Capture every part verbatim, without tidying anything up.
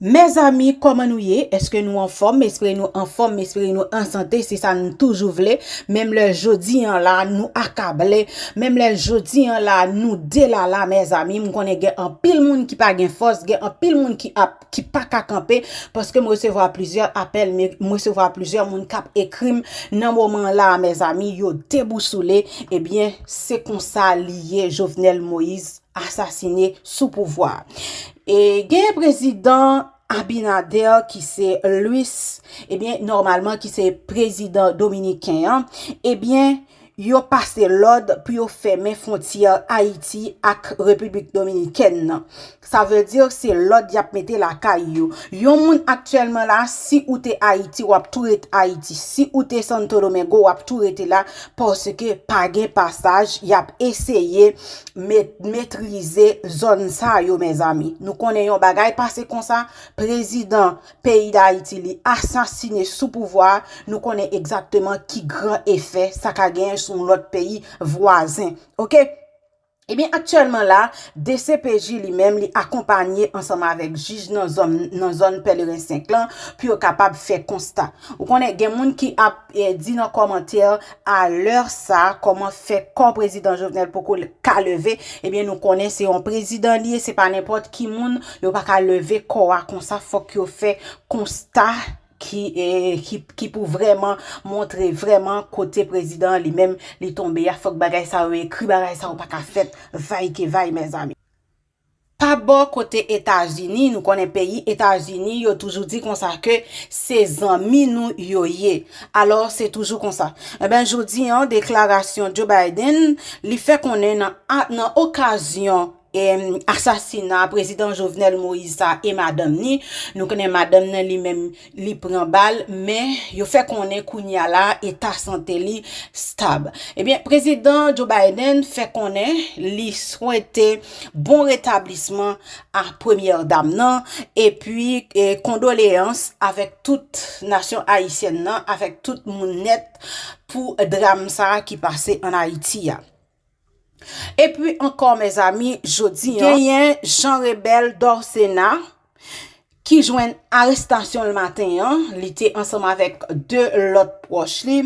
Mezanmi, kòman nou ye? Èske nou anfòm? M espere nou anfòm, m espere nou an sante, se sa nou toujou vle. Menm lè jodi an la, nou akable. Menm lè jodi an la, nou delala, mezanmi. M konnen gen anpil moun ki pa gen fòs, gen anpil moun ki ap, ki pa ka kanpe, paske m resevwa plizyè apèl, m, m resevwa plizyè moun k ap ekri m nan moman la, mezanmi, yo debousoule. Ebyen, se konsa li ye, Jovenel Moïse asasine sou pouvwa. E genyen prezidan Abinader ki se Luis, ebyen, nòmalman ki se prezidan dominiken an, ebyen, yo pase lòd pou yo fèmen fwontyè Ayiti ak Repiblik Dominikèn nan. Sa vle di se lòd y ap mete lakay yo. Yon moun aktyèlman la, si ou te Ayiti, w ap tou ret Ayiti. Si ou te Santo Domingo, w ap tou rete la, paske pa gen pasaj, y ap eseye met, metrize zòn sa yo, mezanmi. Nou konnen yon bagay pase konsa, prezidan peyi Dayiti li asasine sou pouvwa, nou konnen egzakteman ki gran efè sa ka genyen sou yon lòt peyi vwazen. Oke? Ebyen, aktyèlman la, D C P J li menm, li akonpanye ansanm avèk jij nan zòn, nan zòn Pèleren senk lan pou yo kapab fè konsta. Ou konnen, gen moun ki ap, eh, di nan kòmantè, a lè sa, kòman fè kò prezidan Jovenel poko l-, ka leve? Ebyen, nou konnen se yon prezidan li ye, se pa nenpòt ki moun, yo pa ka leve kò a konsa, fòk yo fè konsta ki, eh, ki, ki pou vrèman montre vrèman kote prezidan an li menm li tonbe a. Fòk bagay sa yo ekri, bagay sa yo pa ka fèt vay ke vay, mezanmi. Pa bò kote Etazini, nou konnen peyi Etazini, yo toujou di konsa ke se zanmi nou yo ye. Alò, se toujou konsa. Enben, jodi an, deklarasyon Joe Biden, li fè konnen nan, a, nan okazyon, em, asasina prezidan Jovenel Moïse sa e madanm ni, nou konnen madanm nan li menm, li pran bal, men yo fè konnen kounye a la, eta sante li stab. Ebyen, prezidan Joe Biden fè konnen li swete bon retablisman a premyè dam nan, epi, e, kondoleyans avèk tout nasyon ayisyèn nan, avèk tout moun nèt pou dram sa a ki pase ann Ayiti a. Epi ankò, mezanmi, jodi an, genyen Jean Rebel Dorcénat, ki jwenn arestasyon l maten an. Li te ansanm avèk de lòt pwòch li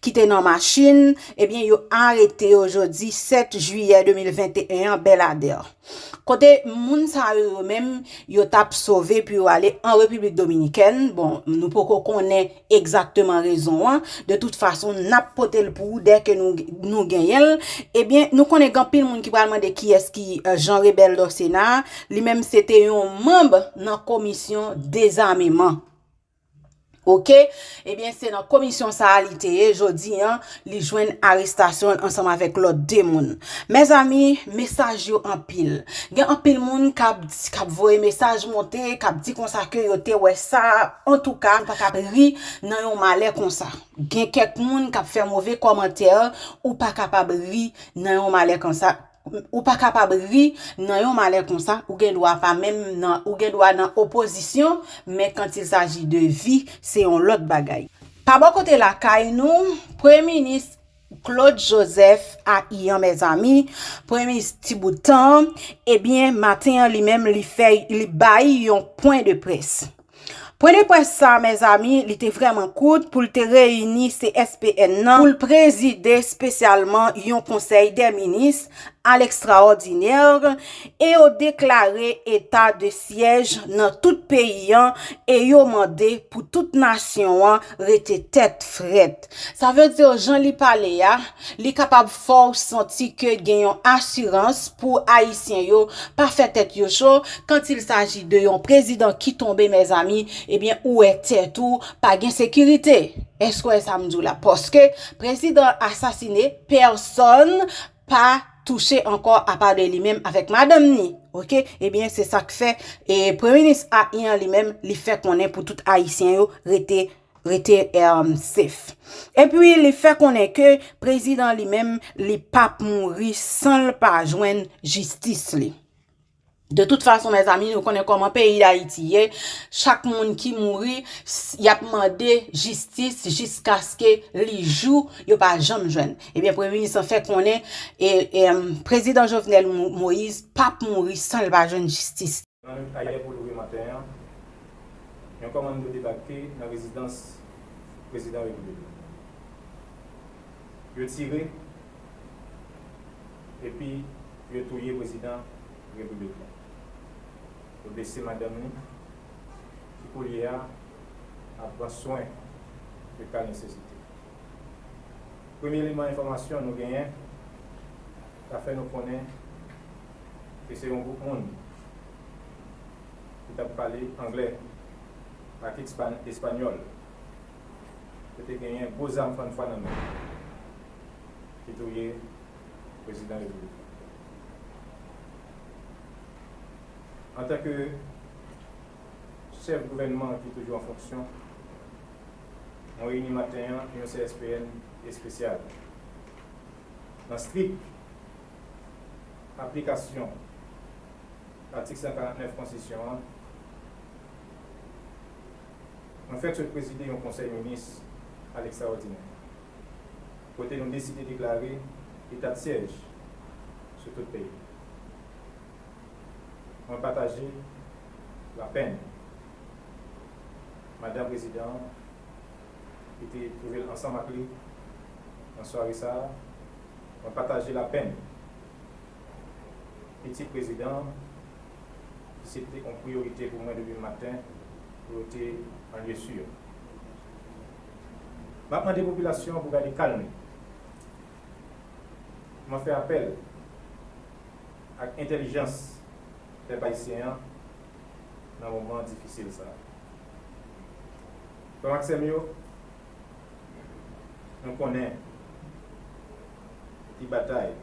ki te nan machin. Ebyen, yo arete yo jodi sèt jiyè de mil venteyen an, Bèladè. Kote moun sa yo, yo menm, yo t ap sove pou yo ale an Repiblik Dominikèn. Bon, nou poko konnen egzakteman rezon an. De tout fason, n ap pote l pou ou dèke nou, nou genyen l. Ebyen, nou konnen gen anpil moun ki pral mande kiyès ki, eh, Jean Rebel Dorcénat. Li menm se te yon manm nan komisyon dezameman. Oke? Ebyen, se nan komisyon sa a li te ye. Jodi an, li jwenn arestasyon l ansanm avèk lòt de moun. Mezanmi, mesaj yo anpil. Gen anpil moun k ap, k ap voye mesaj monte, k ap di konsa ke yo te wè sa. Antouka, ou pa ka ri nan yon malè konsa. Gen kèk moun k ap fè move kòmantè, ou pa kapab ri nan yon malè konsa. Ou pa kapab ri nan yon malè konsa, ou gen dwa pa menm nan, ou gen dwa nan opozisyon, men quand il s'agit de vi, se yon lòt bagay. Pa bò kote lakay nou, Premye Minis Claude Joseph a iyan, mezanmi, Premye Minis ti bout tan, ebyen, maten an, li menm, li fè, li bay yon pwen de près. Pwen de près sa, mezanmi, li te vrèman kout pou l te reyini C S P N nan, pou l prezide espesyalman yon konsèy dè minis a lekstraòdinè, e yo deklare eta de syèj nan tout peyi an, e yo mande pou tout nasyon an rete tèt frèt. Sa vle di, jan li pale a, li kapab fè w santi ke gen yon asirans pou Ayisyen yo pa fè tèt yo cho. Quand il s'agit de yon prezidan ki tonbe, mezanmi, ebyen, ou wè tèt ou pa gen sekirite. Èske w wè sa m di w la? Paske prezidan asasine, pèsòn pa touche ankò apa de li menm avèk madanm ni. Oke? Ebyen, se sa k fè, e, Premye Minis a iyan li menm, li fè konnen pou tout Ayisyen yo rete, rete, em, safe. Epi, li fè konnen ke prezidan li menm, li p ap mouri san l pa jwenn jistis li. De tout fason, mezanmi, nou konnen kòman peyi Dayiti ye. Chak moun ki mouri, s-, y ap mande jistis jiskaske li jou, yo pa janm jwenn. Ebyen, Premye Minis lan fè konnen, e, e, em, prezidan Jovenel Mo-, Moïse p ap mouri san l pa jwenn jistis. Nan ayè pou louvri maten an, Yon kòmando debake nan rezidans prezidan repiblik la. Yo tire, epi yo touye prezidan repiblik la. Yo blese madanm li, ki koulye a ap pran swen de ka nesesite. Premye eleman enfòmasyon nou genyen ka fè nou konnen ke se yon gwoup moun ki t ap pale anglè ak espa-, espanyòl. Yo te genyen gwo zam fannfwa nan men, ki touye prezidan repiblik la. Antanke chèf gouvènman ki toujou an fonksyon, mwen reyini maten an yon C S P N espesyal. Nan strik aplikasyon atik san karant nèf konstitisyon an, mwen fèk sot prezide yon konsèy minis a lekstraòdinè, kote nou deside deklare eta de syèj sou tout peyi. Mwen pataje lapenn madanm prezidan an ki te twouve l ansanm ak li nan sware sa a. Mwen pataje lapenn pitit prezidan an, ki se te yon priyorite pou mwen depi maten, pou yo te an lye si. M ap mande popilasyon an pou gade kalm li. M ap fè apèl ak entèlijans pèp ayisyen an nan moman difisil sa a. Frè m ak sè m yo, nou konnen ki batay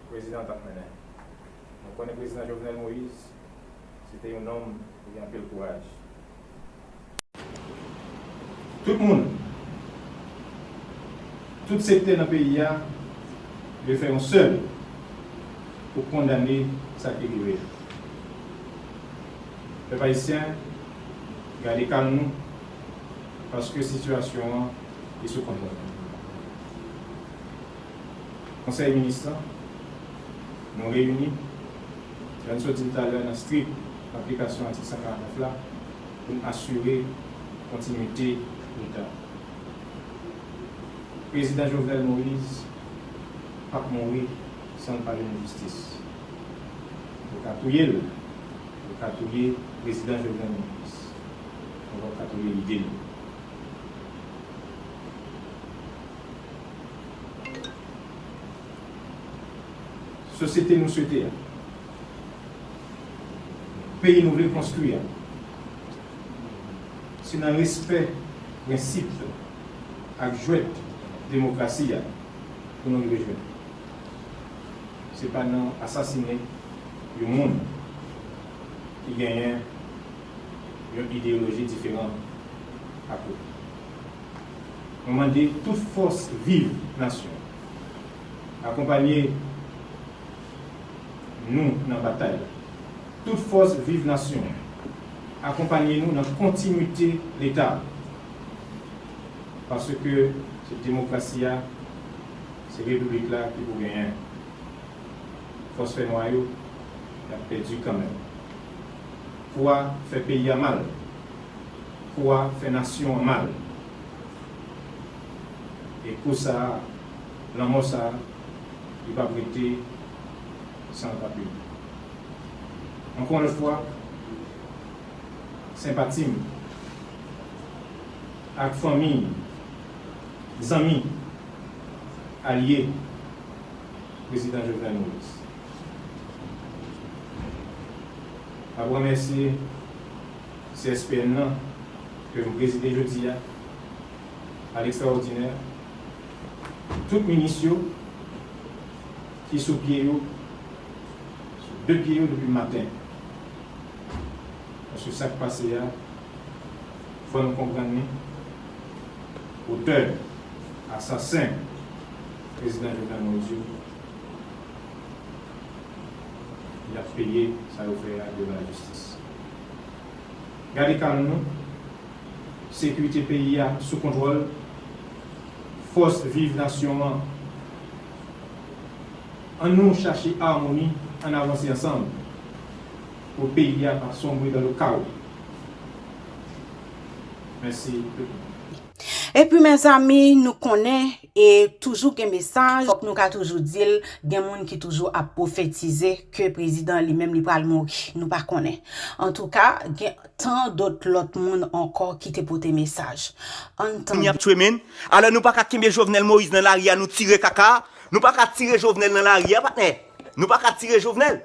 prezidan an t ap mennen. Nou konnen prezidan Jovenel Moïse, se te yon nonm ki gen anpil kouraj. Tout moun, tout sektè nan peyi a, dwe fè yon sèl pou kondane sa ki rive a. Pèp ayisyen, gade kalm nou, paske sitiyasyon an li sou kontwòl. Konsèy minis lan, nou reyini, jan n sot di l talè, nan strik aplikasyon atik san karant nèf la, pou n asire kontinwite Leta. Prezidan Jovenel Moïse p ap mouri san l pa jwenn jistis. Yo ka touye l, yo ka touye prezidan Jovenel Moïse, men yo p ap ka touye lide l. Sosyete nou swete a, peyi nou vle konstwi a, se nan respè prensip ak jwèt demokrasi a pou nou rive jwenn. Se pa nan asasinen yon moun ki genyen yon ideyoloji diferan ak ou. Mwen mande tout fòs viv nasyon, akonpanye nou nan batay la. Tout fòs viv nasyon, akonpanye nou nan kontinwite Leta. Paske se demokrasi a, se repiblik la ki pou genyen. Fòs fènwa yo, y ap pèdi kanmenm. Kou a fè peyi a mal. Kou a fè nasyon an mal. E kou sa a, lanmò sa a, li p ap rete san l pa pini. Ankò yon lòt fwa, senpati m ak fanmi, zanmi, alye prezidan Jovenel Moïse. M ap remèsye C S P N nan ke m prezide jodi a, a lekstraòdinè, tout minis yo ki sou pye yo, sou de pye yo depi maten. Paske sa k pase a, fò nou konprann li. Otè, asasen prezidan Jovenel Moïse yo, y ap peye sa yo fè a devan lajistis. Gade kalm nou, sekirite peyi a sou kontwòl, fòs viv nasyon an. Ann nou chache amoni, ann avanse ansanm pou peyi a pa sonbre dans le chaos. Mèsi. Epi mezanmi, nou konnen e toujou gen mesaj, fòk nou ka toujou di l, gen moun ki toujou ap pwofetize ke prezidan li menm li pral mouri. Nou pa konnen. Antouka, gen tan dòt lòt moun ankò ki te pote mesaj. Ann Moun y ap tchwe menn. Alò nou pa ka kenbe Jovenel Moïse nan lari a, nou tire kaka. Nou pa ka tire Jovenel nan lari a, patnè. Nou pa ka tire Jovenel.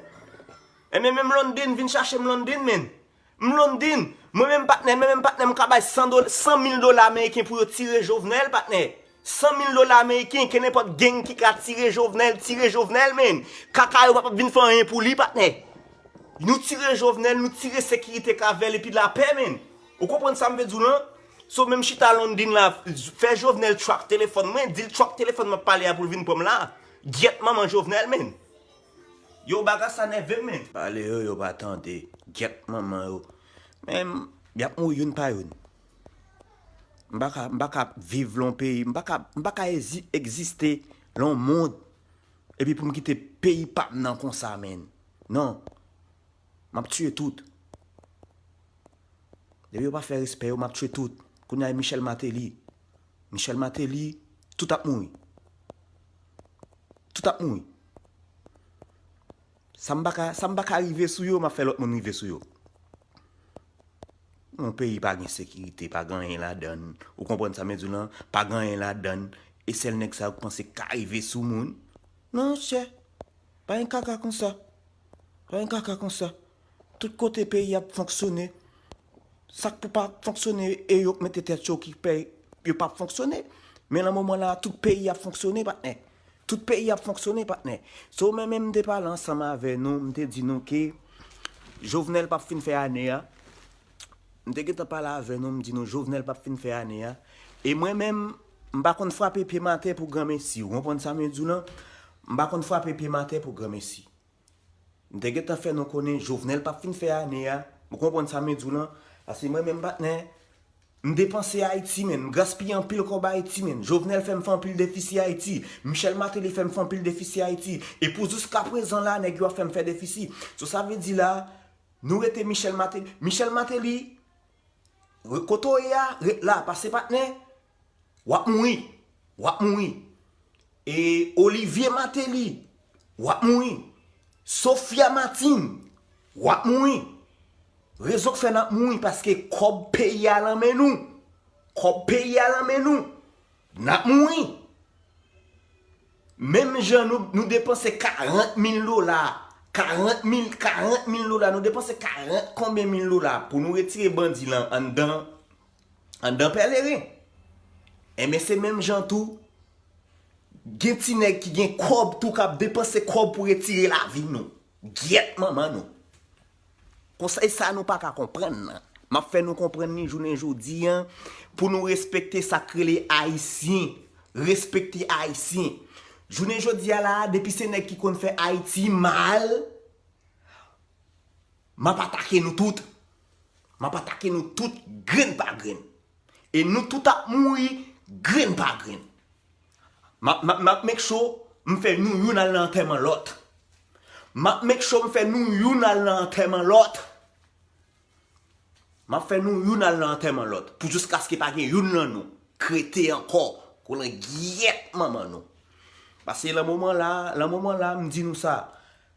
Enben menm London vin chache m London menn. M London. Mwen menm patnè, mwen menm patnè, m ka bay san dola, san mil dola ameriken pou yo tire Jovenel, patnè. San mil dola ameriken, ke nenpòt gang ki ka tire Jovenel, tire Jovenel, menn. Kaka yo pa p ap vin fè anyen pou li, patnè. Nou tire Jovenel, nou tire sekirite k avè l epi lapè, menn. Ou konprann sa m vle di w lan? So menm chita London la, fè Jovenel track telefòn mwen, di l track telefòn m ap pale a pou l vin pran m la. Gyèt manman Jovenel, menn. Yo, bagay sa nève m, menn. Pale yo, yo pa tande. Gyèt manman yo. Men, y ap mouri youn pa youn. M pa ka, m pa ka viv lan yon peyi, m pa ka, m pa ka ezi-, egziste lan yon mond. Epi pou m kite peyi pa m nan konsa, menn. Non. M ap tiye tout. Depi yo pa fè respè yo, m ap tiye tout. Kounye a e Michel Martelly. Michel Martelly, tout ap mouri. Tout ap mouri. Sa m pa ka, sa m pa ka rive sou yo, m ap fè lòt moun rive sou yo. Yon peyi pa gen sekirite, pa gen anyen ladann. Ou konprann sa m vle di w lan? Pa gen anyen ladann. E sèl nèg sa yo k panse k ka rive sou moun. Non, monchè. Pa gen kaka konsa. Pa gen kaka konsa. Tout kote peyi ap fonksyone. Sa k pou pa fonksyone e yo k mete tèt yo ki pè yo p ap fonksyone. Men lan moman la, tout peyi ap fonksyone, patnè. Tout peyi ap fonksyone, patnè. So, mwen menm, m te pale ansanm avè nou, m te di nou ke Jovenel p ap fin fè ane a. M te gentan pale avè nou, m di nou Jovenel p ap fin fè ane a. E mwen menm, m pa konn frape pye m atè pou granmesi. Ou konprann sa m vle di w lan? M pa konn frape pye m atè pou granmesi. M te gentan fè nou konnen Jovenel p ap fin fè ane a. Ou konprann sa m vle di w lan? Paske mwen menm patnè, m depanse Ayiti, menn. M gaspiye anpil kòb Ayiti, menn. Jovenel fè m fè anpil defisi Ayiti. Michel Martelly fè m fè anpil defisi Ayiti. E pou jiskaprezan la, nèg yo ap fè m fè defisi. So sa vle di la, nou rete Michel Martelly. Michel Martelly, kote w ye a, ret la. Pase patnè, w ap mouri. W ap mouri. E Olivier Martelly, w ap mouri. Sophia Martine, w ap mouri. Rezon k fè n ap mouri, paske kòb peyi a lan men nou. Kòb peyi a lan men nou. N ap mouri. Menm jan nou, nou depanse karant mil dola, karant mil, karant mil dola, nou depanse karant konbyen mil dola pou nou retire bandi lan anndan, anndan Pèleren. Enben se menm jan tou, gen ti nèg ki gen kòb tou k ap depanse kòb pou retire lavi nou. Gyèt manman nou. Konsèy sa nou pa ka konprann nan. M ap fè nou konprann li jounen jodi an pou nou respekte sa k rele Ayisyen. Respekte Ayisyen. Jounen jodi a la, depi se nèg ki konn fè Ayiti mal, m ap atake nou tout. M ap atake nou tout grenn pa grenn. E nou tout ap mouri grenn pa grenn. M ap, m ap, m ap make sure m fè nou youn al nan antèman lòt. M ap make sure m fè nou youn al nan antèman lòt. M ap fè nou youn al nan antèman lòt. Pou jiskaske pa gen youn nan nou k rete ankò. Kolangyèt manman nou. Pase lan moman la, lan moman la, m di nou sa.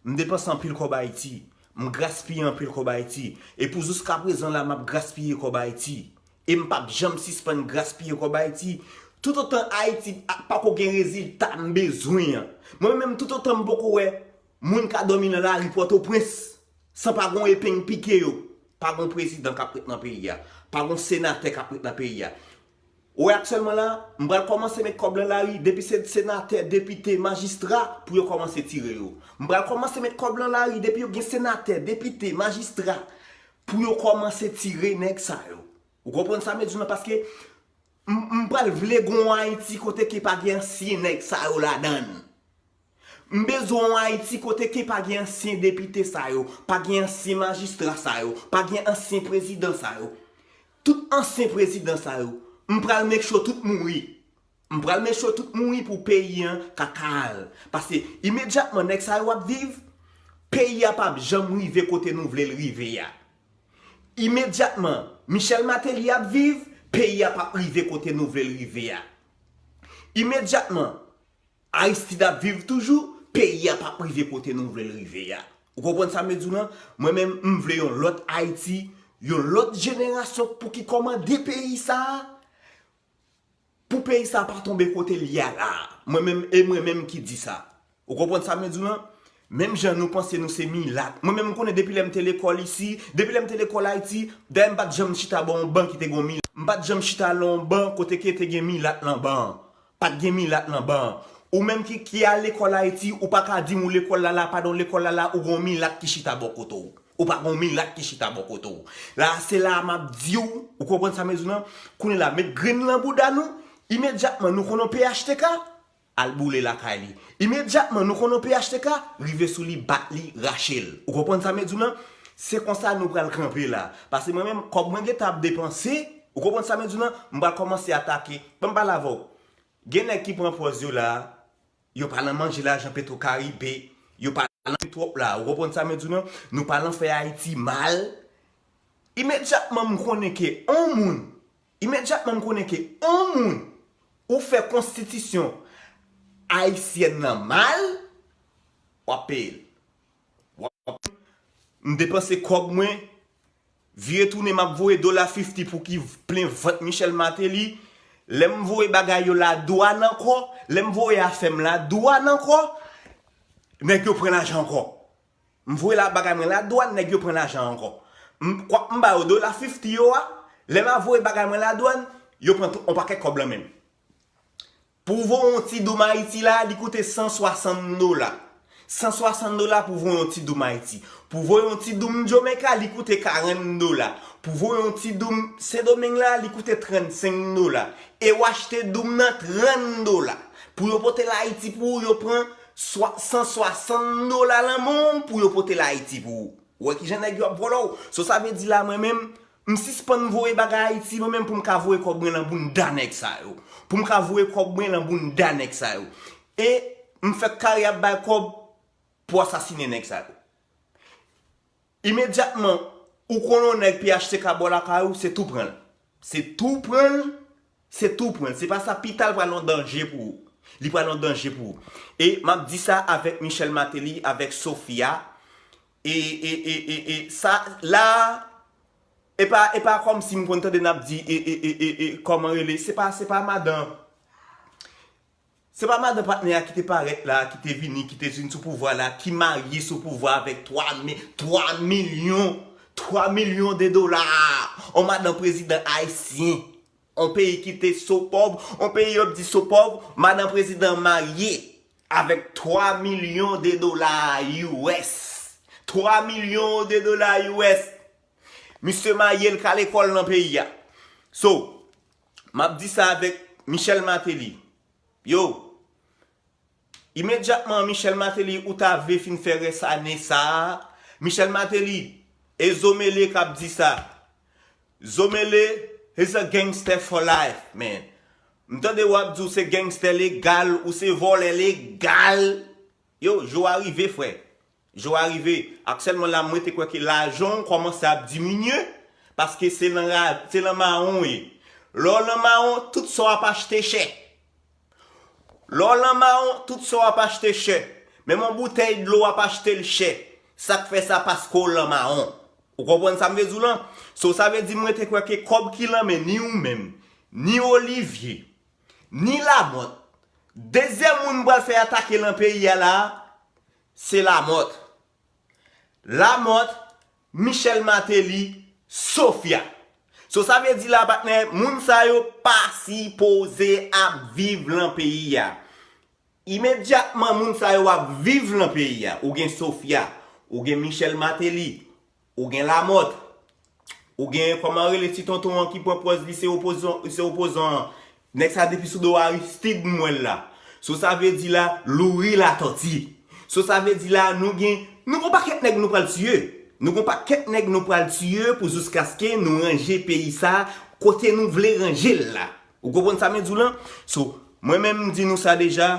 M depanse anpil kòb Ayiti. M gaspiye anpil kòb Ayiti. E pou jiskaprezan la, m ap gaspiye kòb Ayiti. E m p ap janm sispann gaspiye kòb Ayiti. Toutotan Ayiti pako gen rezilta m bezwen an. Mwen menm, toutotan m poko wè moun ka dòmi nan lari Pòtoprens san pa gon epeng pike yo, pa gon prezidan k ap ret nan peyi a, pa gon senatè k ap ret nan peyi a. Ou wè aktyèlman la, m pral kòmanse met kòb lan lari, depi se senatè, depite, majistra, pou yo kòmanse tire yo. M pral kòmanse met kòb lan lari, depi yo gen senatè, depite, majistra, pou yo kòmanse tire nèg sa yo. Ou konprann sa m vle di w lan? Paske m, m pral vle gon Ayiti kote ke pa gen ansyen nèg sa yo ladann. M bezwen yon Ayiti kote ke pa gen ansyen depite sa yo, pa gen ansyen majistra sa yo, pa gen ansyen prezidan sa yo. Tout ansyen prezidan sa yo, m pral make sure tout mouri. M pral make sure tout mouri pou peyi an ka kal. Paske imedyatman nèg sa yo ap viv, peyi a p ap janm rive kote nou vle l rive a. Imedyatman, Michel Martelly ap viv, peyi a p ap rive kote nou vle l rive a. Imedyatman, Aristide ap viv toujou, peyi a p ap rive kote nou vle l rive a. Ou konprann sa m vle di w lan? Mwen menm, m vle yon lòt Ayiti, yon lòt jenerasyon pou ki kòmande peyi sa a, pou peyi sa a pa tonbe kote l ye a la a. Mwen menm, e mwen menm ki di sa. Ou konprann sa m vle di w lan? Menm jan nou panse nou se milat. Mwen menm, m konnen depi lè m te lekòl isi, depi lè m te lekòl Ayiti, dayè m pa t janm chita bò yon ban ki te gen yon milat. M pa t janm chita lè yon ban kote ke te gen milat nan ban an. Pa t gen milat nan ban an. Ou menm ki, ki al lekòl Ayiti, ou pa ka di m ou lekòl la la, pandan w lekòl la la, ou gen yon milat ki chita bò kote w. Ou pa gen yon milat ki chita bò kote w. La, se la a m ap di w, ou konprann sa m vle di w lan? Kounye la, met grenn nan bouda nou, imedyatman nou konn yon P H T K, al boule lakay li. Imedyatman nou konn yon P H T K, rive sou li, bat li, rache l. Ou konprann sa m vle di w lan? Se konsa nou pral kanpe la. Paske mwen menm, kòb mwen gentan ap depanse, ou konprann sa m vle di w lan? M pral kòmanse atake. Ban m pale avè w. Gen nèg ki pran pòz yo la, yo pa nan manje lajan Petro Caribe, yo pa nan twòp la. Ou konprann sa m vle di w lan? Nou pa nan fè Ayiti mal. Imedyatman m konnen ke on moun, imedyatman m konnen ke on moun ou fè konstitisyon ayisyèn nan mal, w ap peye l. W ap, m depanse kòb mwen, vire tounen m ap voye dola fifti pou ki plen vant Michel Martelly. Lè m voye bagay yo ladwàn ankò, lè m voye afè m ladwàn ankò, nèg yo pran lajan ankò. M voye la bagay mwen ladwàn, nèg yo pran lajan ankò. M, kwa, m ba yo dola fifti yo a, lè m a voye bagay mwen ladwàn, yo pran tout, on pakèt kòb lan men m. Pou voye yon ti doum Ayiti la, li koute san swasann dola. San swasann dola pou voye yon ti doum Ayiti. Pou voye yon ti doum Jamaica, li koute karant dola. Pou voye yon ti doum Sendomeng la, li koute trannsenk dola. E w achte doum nan trant dola. Pou yo pote l Ayiti pou ou, yo pran swa, san swasann dola lan men w pou yo pote l Ayiti pou ou. Ou wè kijan nèg yo ap vòlò w? So sa vle di la, mwen menm, m sispann voye bagay Ayiti, mwen menm, pou m ka voye kòb mwen lan bounda nèg sa yo. Pou m ka voye kòb mwen lan bounda nèg sa yo. E m fèk kare ap bay kòb pou asasinen nèg sa yo. Imedyatman, ou konnen yon nèg P H T K bò lakay ou, se tou pran l. Se tou pran l, se tou pran l. Se pa sa, pita l pral yon danje pou ou. Li pral yon danje pou ou. E m ap di sa avèk Michel Martelly, avèk Sofia. E, e, e, e, e, sa, la, e pa, e pa kòmsi m konn tande n ap di, e, e, e, e, e, kòman rele, se pa, se pa madan, se pa madan patnè a ki te parèt la, ki te vini, ki te vin sou pouvwa la, ki marye sou pouvwa avèk twa mi-, twa milyon, twa milyon de dola. On madan prezidan ayisyen. On peyi ki te so pòv, on peyi yo ap di so pòv, madan prezidan marye avèk twa milyon de dola U S. Twa milyon de dola U S. Misye marye, l ka lekòl nan peyi a. So, m ap di sa avèk Michel Martelly. Yo, imedyatman, Michel Martelly, ou ta vle fin fè rès ane sa a. Michel Martelly, e Zomele k ap di sa. Zomele is a gangster for life, man. M tande w ap di w se gangster legal, ou se vòlè legal. Yo, jou a rive, frè. Jou a rive. Aktyèlman la, mwen te kwè ke lajan w kòmanse ap diminye, paske se nan ra-, se nan mawon w ye. Lè w nan mawon, tout sa w ap achte chè. Lè w nan mawon, tout sa w ap achte chè. Menm yon boutèy dlo w ap achte l chè. Sa k fè sa? Paske w nan mawon. Ou konprann sa m vle di w lan? So, sa vle di mwen te kwè ke kòb ki lan men ni ou menm, ni Olivier, ni Lamothe, dezyèm moun m pral fè atake lan peyi a la, se Lamothe. Lamothe, Michel Martelly, Sofia. So, sa vle di la, patnè, moun sa yo pa sipoze ap viv lan peyi a. Imedyatman, moun sa yo ap viv lan peyi a. Ou gen Sofia, ou gen Michel Martelly, ou gen Lamothe, ou gen, kòman rele ti tonton an ki pran pòz li se opozan, se opozan an? Nèg sa depi sou do Aristide m wè l la. So sa vle di la, Louri Latòti. So sa vle di la, nou gen, nou gon pakèt nèg nou pral tiye. Nou gon pakèt nèg nou pral tiye pou jiskaske nou ranje peyi sa kote nou vle ranje l la. Ou konprann sa m di w lan? So, mwen menm m di nou sa deja,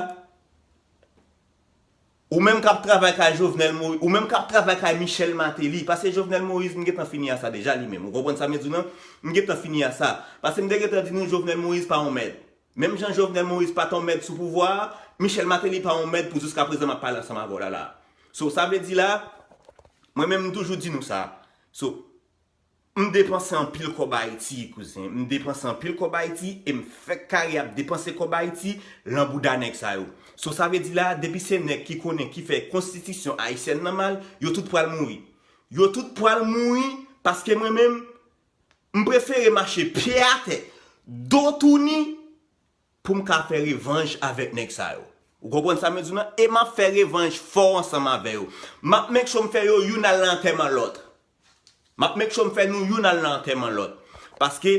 Ou menm k ap travay kay Jovenel Moïse, ou menm k ap travay kay Michel Martelly, paske Jovenel Moïse, m gentan fini a sa deja li menm. Ou konprann sa m di w lan? M gentan fini a sa. Paske m te gentan di nou Jovenel Moïse pa yon mèd. Menm jan Jovenel Moïse pa t yon mèd sou pouvwa a, Michel Martelly pa yon mèd pou jiska prezan m ap pale ansanm avè w la la. So, sa vle di la, mwen menm m toujou di nou sa. So, M depanse anpil kòb Ayiti, kouzen. M depanse anpil kòb Ayiti e m fèk kare ap depanse kòb Ayiti lan bouda nèg sa yo. So, sa vle di la, depi se nèg ki konnen ki fè konstitisyon ayisyèn nan mal, yo tout pral mouri. Yo tout pral mouri paske mwen menm, m prefere mache pye atè, do touni, pou m ka fè revanj avèk nèg sa yo. Ou konprann sa m di w lan? E m ap fè revanj fò ansanm avè yo. M ap make sure m fè yo youn al nan antèman lòt. M ap make sure m fè nou youn al nan antèman lòt. Paske,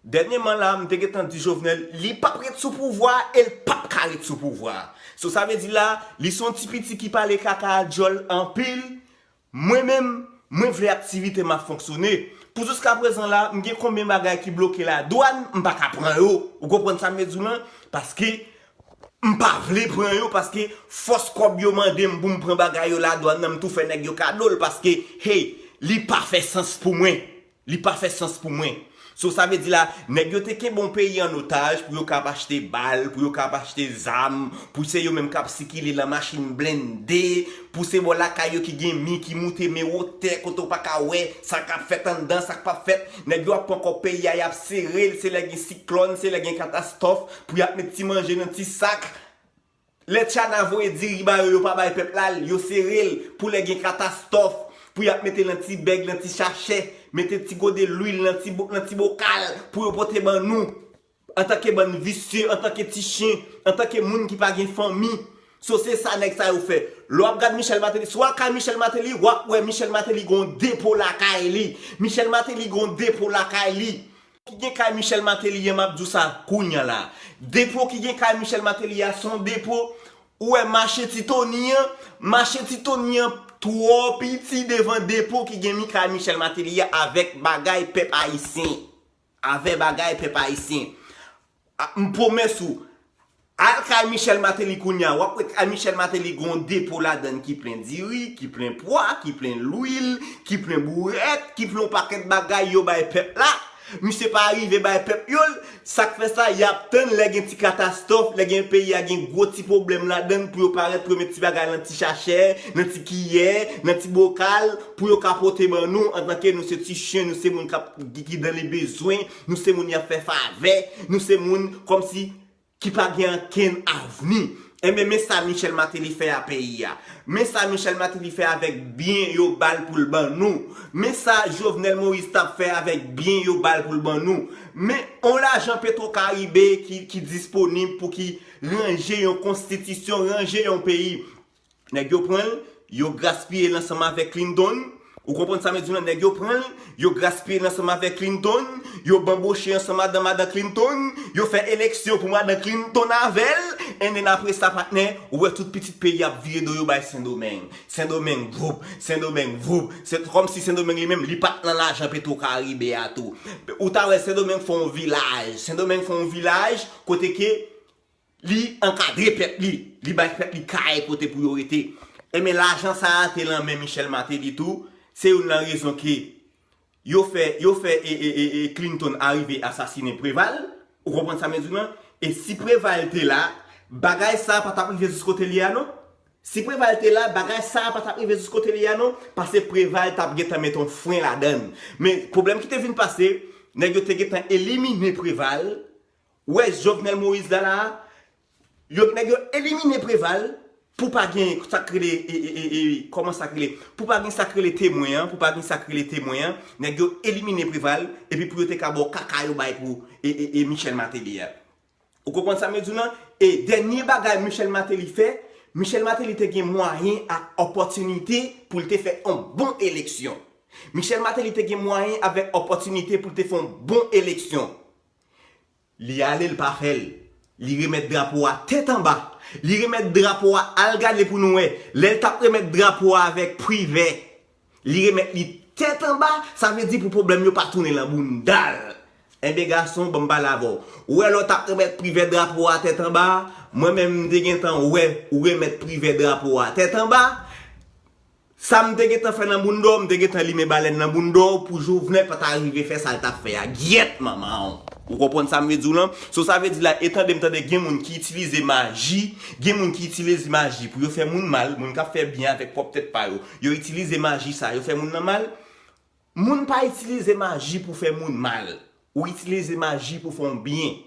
dènyèman la, m te gentan di Jovenel, li p ap ret sou pouvwa a e l p ap ka ret sou pouvwa a. So, sa vle di la, li se yon ti piti ki pale kaka a djòl anpil. Mwen menm, mwen vle aktivite m ap fonksyone. Pou jiska prezan la, m gen konbyen bagay ki bloke ladwàn, m pa ka pran yo. Ou konprann sa m vle di w lan? Paske m pa vle pran yo, paske fòs kòb yo mande m pou m pran bagay yo ladwàn nan, m tou fè nèg yo kado l, paske, hey, li pa fè sans pou mwen. Li pa fè sans pou mwen. So, sa vle di la, nèg yo te kenbe yon peyi an otaj pou yo ka ap achte bal, pou yo ka ap achte zam, pou se yo menm k ap sikile lan machin blende, pou se bò lakay yo ki gen mi ki moute men wotè kote w pa ka wè sa k ap fèt anndan, sa k p ap fèt. Nèg yo ap pran kòb peyi a, y ap sere l, se lè gen siklòn, se lè gen katastwòf, pou y ap met ti manje nan ti sak. Lè Tchana voye diri ba yo, yo pa bay pèp la l, yo sere l pou lè gen katastwòf, pou y ap mete l nan ti bèg, nan ti sachè, mete ti gode lwil nan ti bo-, nan ti bokal pou yo pote ban nou. Antanke bann visye, antanke ti chen, antanke moun ki pa gen fanmi. So, se sa nèg sa yo fè. Lè w ap gad Michel Martelly, si w al kay Michel Martelly, w ap wè Michel Martelly gon depo lakay li. Michel Martelly gon depo lakay li. Ki gen kay Michel Martelly an, m ap di w sa kounye a la. Depo ki gen kay Michel Martelly a, se yon depo, ou wè mache Ti Tony an, mache Ti Tony an twò piti devan depo ki gen mi kay Michel Martelly a avèk bagay pèp ayisyen. Avè bagay pèp ayisyen. A, m pwomès ou, al kay Michel Martelly kounye a, w ap wè kay Michel Martelly gon depo ladann ki plen diri, ki plen pwa, ki plen lwil, ki plen bourèt, ki plen yon pakèt bagay yo bay pèp la. Misye pa rive bay pèp yo l, sa k fè sa, y ap tann lè gen ti katastwòf, lè gen peyi a gen gwo ti pwoblèm ladann pou yo parèt pou yo met ti bagay lan ti chachè, nan ti kiyè, nan ti bokal, pou yo ka pote ban nou, antanke nou se ti chen, nou se moun k ap, ki, ki dan le bezwen, nou se moun y ap fè favè, nou se moun kòmsi ki pa gen ankenn avni. Enben, men sa Michel Martelly fè a peyi a. Men sa Michel Martelly fè avèk byen yo ba l pou l ban nou. Men sa Jovenel Moïse t ap fè avèk byen yo ba l pou l ban nou. Men on lajan Petro Caribe ki, ki disponib pou ki ranje yon konstitisyon, ranje yon peyi. Nèg yo pran l, yo gaspiye l ansanm avèk Clinton. Ou konprann sa m di w lan? Nèg yo pran l, yo gaspiye l ansanm avèk Clinton, yo banboche ansanm madan madan Clinton, yo fè eleksyon pou madan Clinton avè l, and then apre sa, patnè, ou wè tout pitit peyi ap vire do yo bay Sendomeng. Sendomeng, voup, Sendomeng, voup. Se kòmsi Sendomeng li menm, li pa t nan lajan Petro Caribe a tou. Ou ta wè Sendomeng fè yon vilaj. Sendomeng fè yon vilaj kote ke li ankadre pèp li, li bay pèp li kay kote pou yo rete. Enben, lajan sa a te lan men Michel Martelly tou, se youn nan rezon ke yo fè, yo fè e, e, e, e Clinton arive asasinen Preval, ou konprann sa m di w lan? E si Preval te la, bagay sa a pa t ap rive jis kote li a non. Si Preval te la, bagay sa a pa t ap rive jis kote li a non, paske Preval t ap gentan met yon fren ladann. Men pwoblèm ki te vin pase, nèg yo te gentan elimine Preval, ou wè Jovenel Moïse la la a, yo, nèg yo elimine Preval pou pa gen sa k rele, e, e, e, e, kòman sa k rele? Pou pa gen sa k rele temwen an, pou pa gen sa k rele temwen an, nèg yo elimine Preval, epi pou yo te ka ba w kaka yo bay pou, e, e, e, Michel Martelly a. Ou konprann sa m di w lan? E dènye bagay Michel Martelly fè, Michel Martelly te gen mwayen ak opòtinite pou l te fè yon bon eleksyon. Michel Martelly te gen mwayen avèk opòtinite pou l te fè yon bon eleksyon. Li ale, l pa fè l. Li remèt drapo a tèt anba. Li remèt drapo a, al gade pou nou wè. Lè l t ap remèt drapo a avèk Privè, li remèt li tèt anba, sa vle di pou pwoblèm yo pa tounen lan bounda l. Enben gason, ban m pale avè w. Ou wè lè w t ap remèt Privè drapo a tèt anba, mwen menm m te gentan wè ou remèt Privè drapo a tèt anba. Sa m te gentan fè nan bounda w, m te gentan limen balèn nan bounda w pou Jovenel pa ta rive fè sa l t ap fè a. Gyèt manman w. Ou konprann sa m vle di w lan? So sa vle di la, e tande m tande gen moun ki itilize maji, gen moun ki itilize maji pou yo fè moun mal, moun k ap fè byen avèk pwòp tèt pa yo. Yo itilize maji sa, yo fè moun nan mal. Moun pa itilize maji pou fè moun mal. Ou itilize maji pou fè yon byen.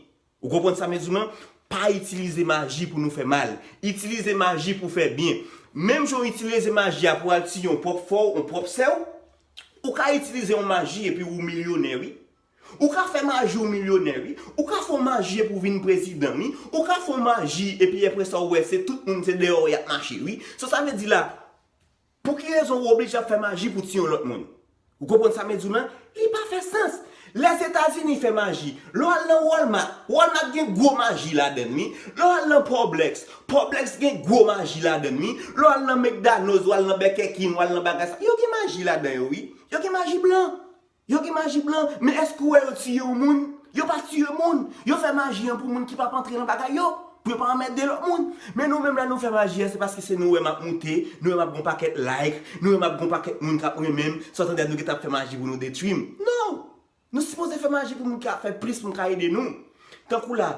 Ou konprann sa m vle di w lan? Pa itilize maji pou nou fè mal. Itilize maji pou fè byen. Menm jan w itilize maji a pou al tiye yon pwòp frè w, yon pwòp sè w, ou ka itilize yon maji epi ou milyonè, wi. Ou ka fè maji ou milyonè, wi. Ou ka fè yon maji epi ou vin prezidan, wi. Ou ka fè yon maji epi apre sa ou wè se tout moun se dèyè w y ap mache, wi. So sa vle di la, pou ki rezon ou oblije ap fè maji pou tiye yon lòt moun? Ou konprann sa m vle di w lan? Li pa fè sans. Lèzetazini fè maji. Lè w al nan Walmart, Walmart gen gwo maji ladann li. Lè w al nan Publix, Publix gen gwo maji ladann li. Lè w al nan McDonald's, w al nan Burger King, w al nan bagay sa, yo gen maji ladan yo, wi. Yo gen maji blan. Yo gen maji blan. Men èske w wè yo tiye yon moun? Yo pa tiye moun. Yo fè maji an pou moun ki p ap antre nan bagay yo, pou yo pa anmède lòt moun. Men nou menm lè nou fè maji a, se paske se nou wè m ap moute, nou wè m ap gon pakèt like, nou wè m ap gon pakèt moun k ap renmen m, sa w tande a nou gentan ap fè maji pou nou detwi m. Non! Nou sipoze fè maji pou moun ki ap fè plis moun ka ede nou. Tankou la,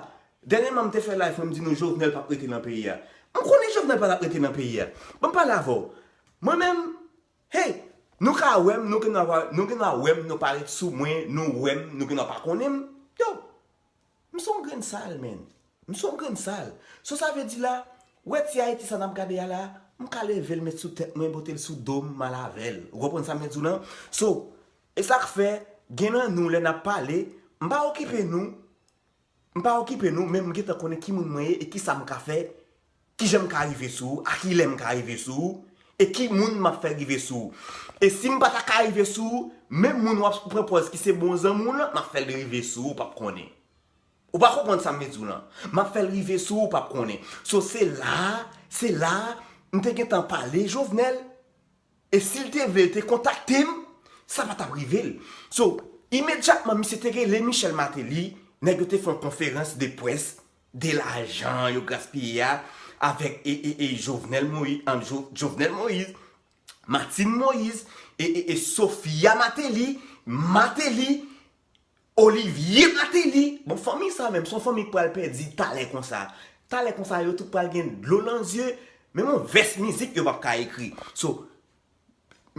dènyèman m te fè live mwen m di nou Jovenel p ap rete nan peyi a. M konnen Jovenel pa t ap rete nan peyi a. Ban m pale avè w. Mwen menm, hey, nou ka wè m, nou gen dwa, nou gen dwa wè m, nou parèt sou mwen, nou wè m, nou gen dwa pa konnen m. Yo, m se yon grenn sal, man. M se yon grenn sal. So sa vle di la, wè ti Ayiti sa n ap gade a la, m ka leve l met sou tèt mwen, pote l sou do m, m al avè l. Ou konprann sa m vle di w lan? So, e sa k fè, gen nan nou lè n ap pale, m pa okipe nou, m pa okipe nou, men m gentan konnen ki moun mwen ye e ki sa m ka fè, ki jan m ka rive sou ou, a ki lè m ka rive sou ou, e ki moun m ap fè rive sou ou. E si m pa ta ka rive sou ou, menm moun w ap pran pòz ki se bon zanmi w lan, m ap fè l rive sou ou, w p ap konnen. Ou pa konprann sa m vle di w lan. M ap fè l rive sou ou, w p ap konnen. So, se la, se la, m te gentan pale Jovenel. E si l te vle, l te kontakte m, sa pa t ap rive l. So, imedyatman, misye te rele Michel Martelly, nèg yo te fè yon konferans de près de lajan yo gaspiye a avèk e, e, e Jovenel Moïse, an, Jo, Jovenel Moïse, Martine Moïse, e, e, e Sophia Martelly, Martelly, Olivier Martelly. Bon, fanmi sa menm, se yon fanmi k pral pèdi talè konsa. Talè konsa, yo tout pral gen dlo nan zye, menm yon vès mizik yo p ap ka ekri. So,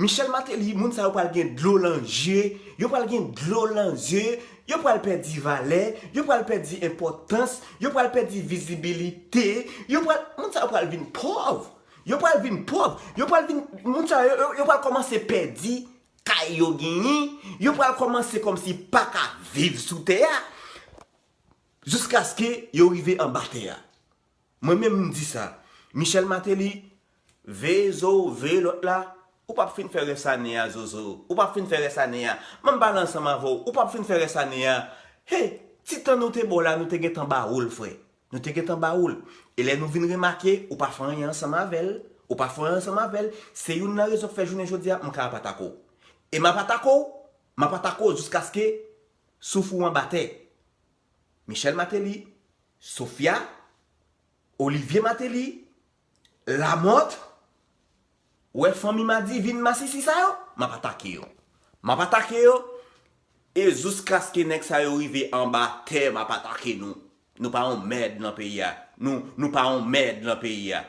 Michel Martelly, moun sa yo pral gen dlo nan zye, yo pral gen dlo nan zye, yo pral pèdi valè, yo pral pèdi enpòtans, yo pral pèdi vizibilite, yo pral, moun sa yo pral vin pòv. Yo pral vin pòv. Yo pral vin, moun sa yo, yo, yo pral kòmanse pèdi kay yo genyen, yo pral kòmanse kòmsi pa ka viv sou tè a, jiskaske yo rive anba tè a. Mwen menm m di sa. Michel Martelly, veye zo w, veye lòt la, ou p ap fin fè rès ane a, Zozo. Ou p ap fin fè rès ane a. Ban m pale ansanm avè w, ou p ap fin fè rès ane a. Hey, ti tan nou te ba w la, nou te gentan ba ou l, frè. Nou te gentan ba ou l. E lè nou vin remake, ou pa fè anyen ansanm avè l, ou pa fè anyen ansanm avè l, se youn nan rezon k fè jounen jodi a, m ka ap atake w. E m ap atake w, m ap atake w jiskaske souf ou anba tè. Michel Martelly, Sophia, Olivier Martelly, Lamothe, ou wè fanmi Madivin masisi sa yo, m ap atake yo. M ap atake yo, e jiskaske nèg sa yo rive anba tè, m ap atake nou. Nou pa yon mèd nan peyi a. Nou, nou pa yon mèd nan peyi a.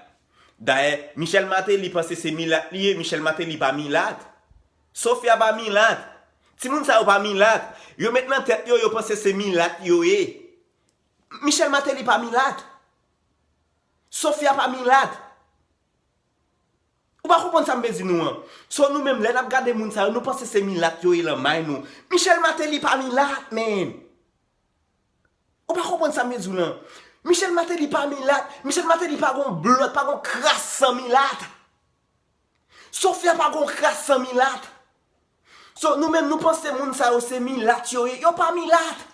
Dayè, Michel Martelly panse se milat li ye, Michel Martelly pa milat. Sophia pa milat. Timoun sa yo pa milat. Yo met nan tèt yo, yo panse se milat yo ye. Michel Martelly pa milat. Sophia pa milat. Ou pa konprann sa m vle di nou an. So nou menm, lè n ap gade moun sa yo, nou panse se milat yo ye lan may nou. Michel Martelly pa milat, man. Ou pa konprann sa m vle di w lan. Michel Martelly pa milat. Michel Martelly pa gon blòt, pa gon kras san milat. Sophia pa gon kras san milat. So, nou menm, nou panse moun sa yo se milat yo ye. Yo pa milat.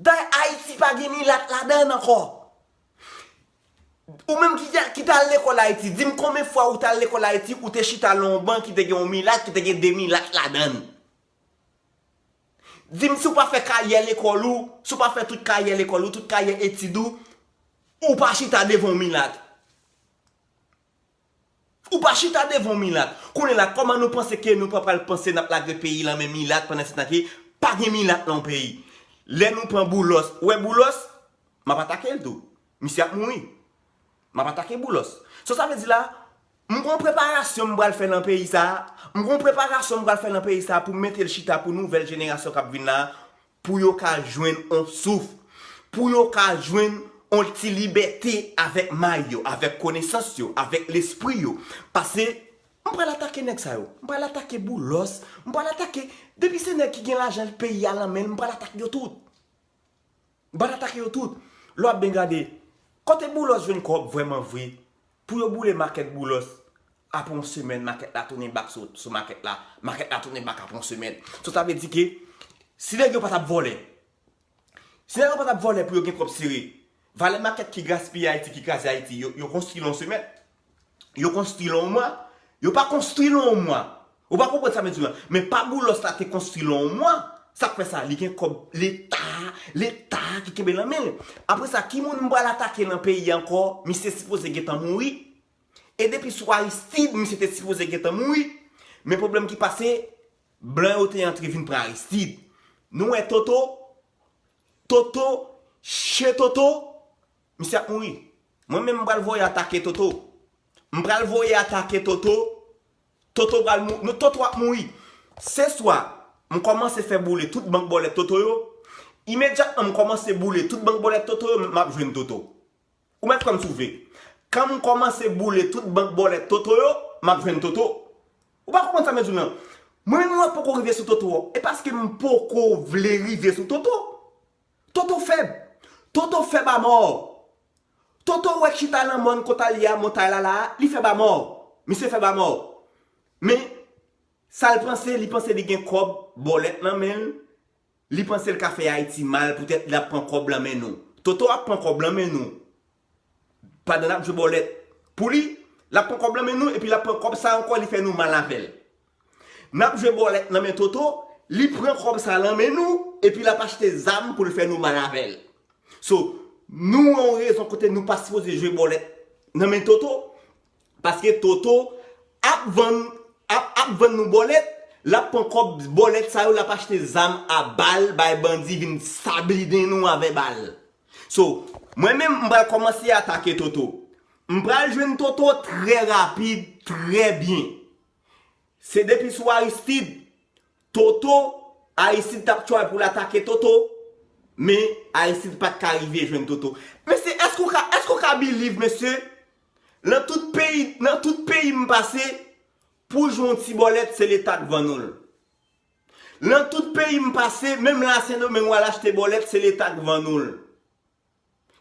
Dayè, Ayiti pa gen milat ladan l ankò. Ou menm ki, ki t al lekòl Ayiti, di m konbyen fwa ou t al lekòl Ayiti, ou te chita lan yon ban ki te gen yon milat, ki te gen de milat ladan l. Di m si w pa fè karyè lekòl ou, si w pa fè tout karyè lekòl ou, tout karyè etid ou, ou pa chita devan yon milat. Ou pa chita devan yon milat. Kounye la, kòman nou panse ke nou pa pral panse n ap lage peyi lan men milat pandan se tan ke pa gen milat lan yon peyi? Lè nou pran Boulos, ou wè Boulos, m ap atake l tou. Misye ap mouri. M ap atake Boulos. So sa vle di la, m gon preparasyon m pral fè nan peyi sa a. M gon preparasyon m pral fè nan peyi sa a pou m mete l chita pou nouvèl jenerasyon k ap vin la, pou yo ka jwenn on souf, pou yo ka jwenn on ti libète avèk may yo, avèk konesans yo, avèk lespri yo. Paske m pral atake nèg sa yo. M pral atake Boulos. M pral atake, depi se nèg ki gen lajan peyi a lan men l, m pral atake yo tout. M pral atake yo tout. Lè w ap byen gade, kote Boulos jwenn kòb vrèman vre? Pou yo boule makèt Boulos, apre yon semèn, makèt la tounen bak sou, sou makèt la. Makèt la tounen bak apre yon semèn. So sa vle di ke si nèg yo pa t ap vòlè, si nèg yo pa t ap vòlè pou yo gen kòb sere, valè makèt ki gaspiye Ayiti, ki kraze Ayiti, yo, yo konstwi l yon semèn. Yo konstwi l yon mwa. Yo pa konstwi l yon mwa. Ou pa konprann sa m di w lan? Men pa Boulos la te konstwi l yon mwa. Sa k fè sa? Li gen kòb Leta, Leta ki kenbe lan men l. Apre sa, ki moun m pral atake nan peyi a ankò? Misye sipoze gentan mouri. E depi sou Aristide, misye te sipoze gentan mouri. Men pwoblèm ki pase, blan yo te antre vin pran Aristide. Nou wè Toto, Toto, che Toto, misye ap mouri. Mwen menm m pral voye atake Toto. M pral voye atake Toto. Toto pral mou-, nou, Toto ap mouri. Se swa, m kòmanse fè boule tout bank bòlèt Toto yo. Imedyatman m kòmanse boule tout bank bòlèt Toto yo, m ap jwenn Toto. Ou mèt konn si w vle. Kan m kòmanse boule tout bank bòlèt Toto yo, m ap jwenn Toto. Ou pa konprann sa m di w lan? Mwen menm mwen poko rive sou Toto. E paske m poko vle rive sou Toto. Toto fèb. Toto fèb amò. Toto wè k chita lan mòn kot a li a, montay la la, li fèb amò. Misye fèb amò. Men, sa l panse, li panse li gen kòb bòlèt nan men l. Li panse l ka fè Ayiti mal poutèt l ap pran kòb lan men nou. Toto ap pran kòb lan men nou. Pandan n ap jwe bòlèt pou li, l ap pran kòb lan men nou, epi l ap pran kòb sa ankò, li fè nou mal avè l. N ap jwe bòlèt nan men Toto, li pran kòb sa lan men nou, epi l ap achte zam pou l fè nou mal avè l. So, nou yon rezon kote nou pa sipoze jwe bòlèt nan men Toto, paske Toto ap vann, ap, ap vann nou bòlèt, l ap pran kòb bòlèt sa yo, l ap achte zam a bal, bay bandi vin sablinen nou avè bal. So, mwen menm, m pral kòmanse atake Toto. M pral jwenn Toto trè rapid, trè byen. Se depi sou Aristide, Toto, Aristide t ap try pou l atake Toto, men Aristide pa t ka rive jwenn Toto. Mesye, èske w ka, èske w ka believe, mesye? Nan tout peyi, nan tout peyi m pase, pou jwenn yon ti bòlèt, se Leta k vann ou l. Nan tout peyi m pase, menm la Sendomeng w al achte bòlèt, se Leta k vann ou l.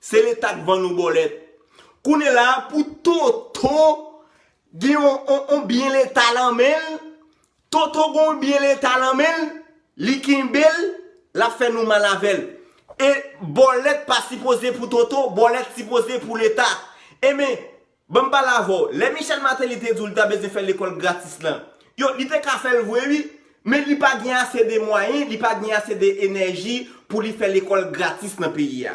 Se Leta k vann nou bòlèt. Kounye la, pou Toto gen yon, yon, yon byen Leta lan men l, Toto gen yon byen Leta lan men l, li kenbe l, l ap fè nou mal avè l. E bòlèt pa sipoze pou Toto, bòlèt sipoze pou Leta. Enben, ban m pale avè w, lè Michel Martelly te di w li ta bezwen fè lekòl gratis lan, yo, li te ka fè l vre wi, men li pa gen ase de mwayen, li pa gen ase de enèji pou li fè lekòl gratis nan peyi a.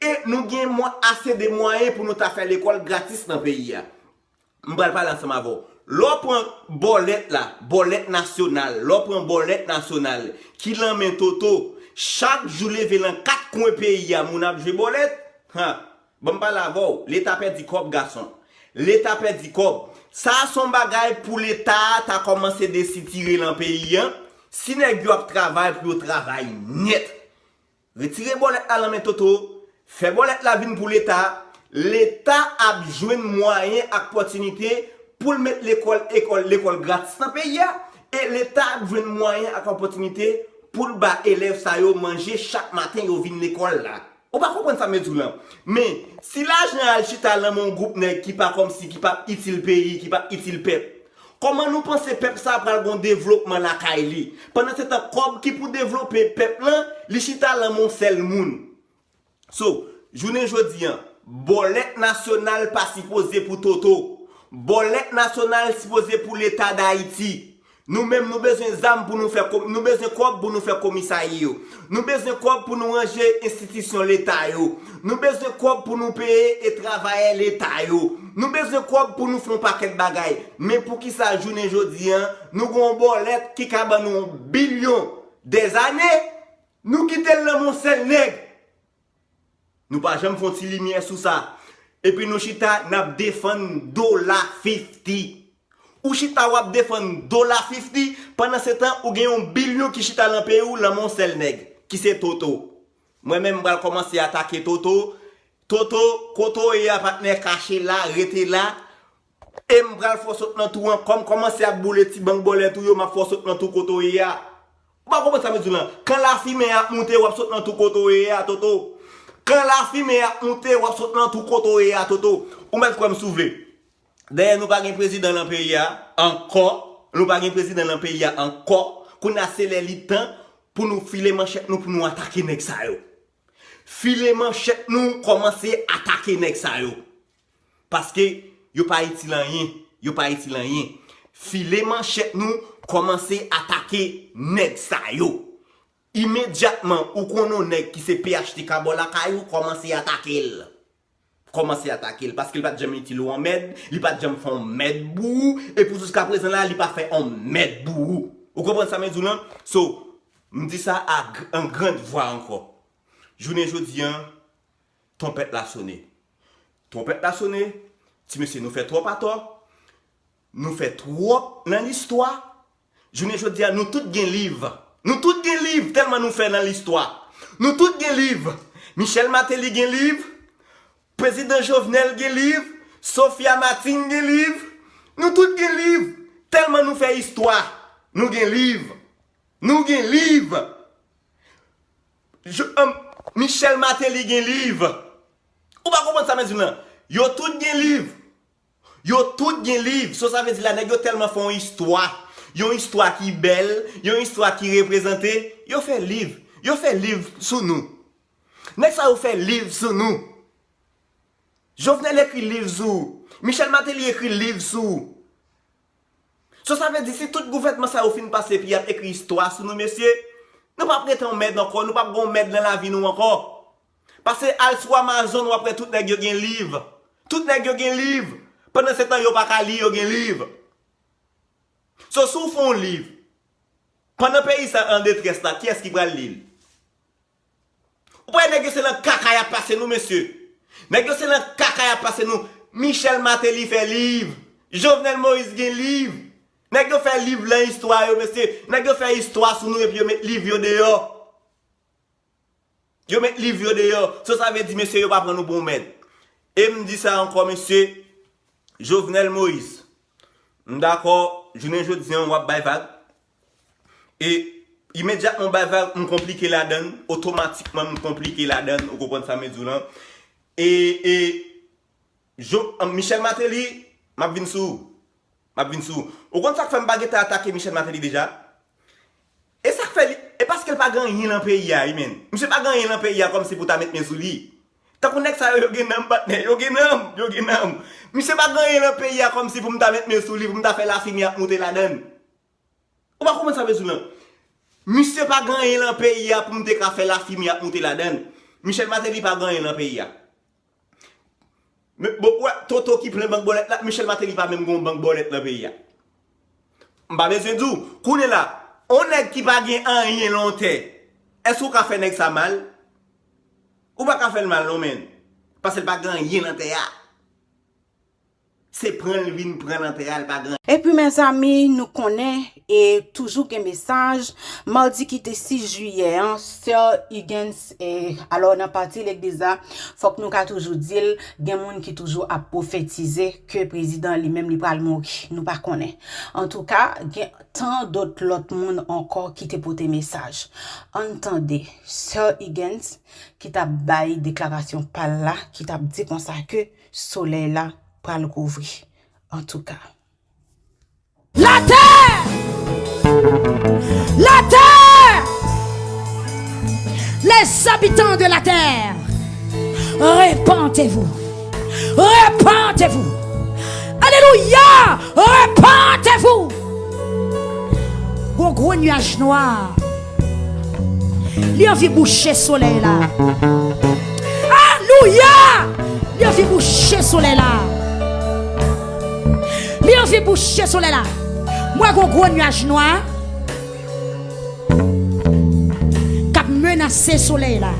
E nou gen mwa-, ase de mwayen pou nou ta fè lekòl gratis nan peyi a. M pral pale ansanm avè w. Lè w pran bòlèt la, bòlèt nasyonal, lè w pran bòlèt nasyonal ki lan men Toto, chak jou leve lan kat kwen peyi a, moun ap jwe bòlèt, ha, ban m pale avè w, Leta pèdi kòb, gason. Leta pèdi kòb. Sa a se yon bagay pou Leta a ta kòmanse desitire lan peyi a. Si nèg yo ap travay, pou yo travay nèt. Retire bòlèt la lan men Toto, fè bòlèt la vin pou Leta. Leta ap jwenn mwayen ak pòtinite pou l met lekòl, ekòl, lekòl gratis nan peyi a. E Leta ap jwenn mwayen ak opòtinite pou l ba elèv sa yo manje chak maten yo vin lekòl la. Ou pa konprann sa m di w lan. Men, si lajan al chita lan men yon gwoup nèg ki pa kòmsi, ki p ap itil peyi, ki p ap itil pèp, kòman nou panse pèp sa a pral gon devlopman lakay li? Pandan se tan, kòb ki pou devlope pèp lan, li chita lan men yon sèl moun. So, jounen jodi a, bòlèt nasyonal pa sipoze pou Toto. Bòlèt nasyonal sipoze pou Leta Dayiti. Nou menm, nou bezwen zam pou nou fè, nou bezwen kòb pou nou fè komisarya yo. Nou bezwen kòb pou nou ranje enstitisyon leta yo. Nou bezwen kòb pou nou peye e travayè leta yo. Nou bezwen kòb pou nou fè yon pakèt bagay. Men poukisa jounen jodi a, nou gen yon bòlèt ki ka ban nou yon bilyon dèzane, nou kite l nan men yon sèl nèg? Nou pa janm fè yon ti limyè sou sa. Epi nou chita, n ap defann Dola fifti. Ou chita, w ap defann Dola fifti, pandan se tan, ou gen yon bilyon ki chita nan peyi w, nan men yon sèl nèg, ki se Toto. Mwen menm, m pral kòmanse atake Toto. Toto, kote w ye a, patnè, kache la, rete la. E m pral fè w sot nan twou an. Kòm kòmanse ap boule ti bank bòlèt ou yo, m ap fè w sot nan twou kote w ye a. Ou pa konprann sa m di w lan? Kan lafimen ap moute, w ap sot nan twou kote w ye a, Toto. Kan lafimen ap moute, w ap sot nan twou kote w ye a, Toto. Ou mèt kwè m si w vle. Dayè, nou pa gen prezidan nan peyi a ankò. Nou pa gen prezidan nan peyi a ankò. Kounye a, se lè li tan pou nou file manchèt nou, pou nou atake nèg sa yo. File manchèt nou, kòmanse atake nèg sa yo. Paske yo pa itil anyen. Yo pa itil anyen. File manchèt nou, kòmanse atake nèg sa yo. Imedyatman, ou konnen yon nèg ki se P H T K bò lakay ou, kòmanse atake l. Kòmanse atake l, paske li pa t janm itil ou anmèd, li pa t janm fè anmèd pou ou, e pou jiska prezan la, li pa fè anmèd pou ou. Ou konprann sa mwen di w lan? So, m di sa a gr-, an grand vwa ankò. Jounen jodi a, twonpèt la sone. Twonpèt la sone, ti mesye, nou fè twòp atò, nou fè twòp nan listwa. Jounen jodi a, nou tout gen liv. Nou tout gen liv, tèlman nou fè nan listwa. Nou tout gen liv. Michel Martelly gen liv. Prezidan Jovenel gen liv. Sophia Martine gen liv. Nou tout gen liv. Tèlman nou fè istwa. Nou gen liv. Nou gen liv. Jo-, um, Michel Martelly gen liv. Ou pa konprann sa m di w lan? Yo tout gen liv. Yo tout gen liv. So sa vle di la, nèg yo tèlman fè yon istwa. Yon istwa ki bèl, yon istwa ki reprezante. Yo fè liv. Yo fè liv sou nou. Nèg sa yo fè liv sou nou. Jovenel ekri liv sou ou. Michel Martelly ekri liv sou ou. So sa vle di, si tout gouvènman sa yo fin pase epi y ap ekri istwa sou nou, mesye, nou p ap rete anmèd ankò, nou p ap gen anmèd nan lavi nou ankò. Pase al sou Amazon, w ap wè tout nèg yo gen liv. Tout nèg yo gen liv. Pandan se tan, yo pa ka li, yo gen liv. So, si w fè yon liv, pandan peyi sa an detrès la, kiyès ki pral li l? Ou pa wè nèg yo se nan kaka y ap pase nou, mesye. Nèg yo se nan kaka y ap pase nou. Michel Martelly fè liv. Jovenel Moïse gen liv. Nèg yo fè liv lan istwa yo, mesye. Nèg yo fè istwa sou nou epi yo met liv yo deyò. Yo met liv yo deyò. So sa vle di, mesye, yo pa pran nou pou yon mèd. E m di sa ankò, mesye, Jovenel Moïse, m dakò, jounen jodi a, w ap bay vag. E imedyatman w bay vag, m konplike ladann, otomatikman m konplike ladann, ou konprann sa m di w lan. E, e, Jo-, Michel Martelly, m ap vin sou ou. M ap vin sou ou. Ou konn sa k fè m pa gentan atake Michel Martelly deja? E sa k fè li, e paske l pa gen anyen nan peyi a, wi, menn. Misye pa gen anyen nan peyi a kòmsi pou ta met men sou li. Tankou nèg sa yo, yo gen nanm, patnè, yo gen nanm, yo gen nanm. Misye pa gen anyen nan peyi a kòmsi pou m ta met men sou li, pou m ta fè lafimye ap moute ladann. Ou pa konprann sa m di w lan? Misye pa gen anyen nan peyi a pou m te ka fè lafimye ap moute ladann. Michel Martelly pa gen anyen nan peyi a. Men, bon, ou wè, Toto ki plen bank bòlèt la, Michel Martelly pa menm gen yon bank bòlèt nan peyi a. M pa bezwen di w, kounye la, yon nèg ki pa gen anyen nan yon tè, èske w ka fè nèg sa mal? Ou pa ka fè l mal non, menn. Paske l pa gen anyen nan tè a. Se pran l vin pran nan tè a, l pa gen. Epi, mezanmi, nou konnen, e toujou gen mesaj. Madi ki te sis jiyè an, Sir Higgins, e, alò, nan pati legliz la, fòk nou ka toujou di l, gen moun ki toujou ap pwofetize ke prezidan li menm li pral mouri. Nou pa konnen. Antouka, gen tan dòt lòt moun ankò ki te pote mesaj. Ann tande Sir Higgins ki t ap bay deklarasyon pa l la, ki t ap di konsa ke solèy la pral kouvri. Antouka. La terre! La terre! Les habitants de la terre, repentez-vous! Repentez-vous! Alléluia! Repentez-vous! Gon gwo nyaj nwa. Li anvi bouche solèy la. Alelouya! Li anvi bouche solèy la. Li anvi bouche solèy la. M wè gon gwo nyaj nwa k ap menase solèy la.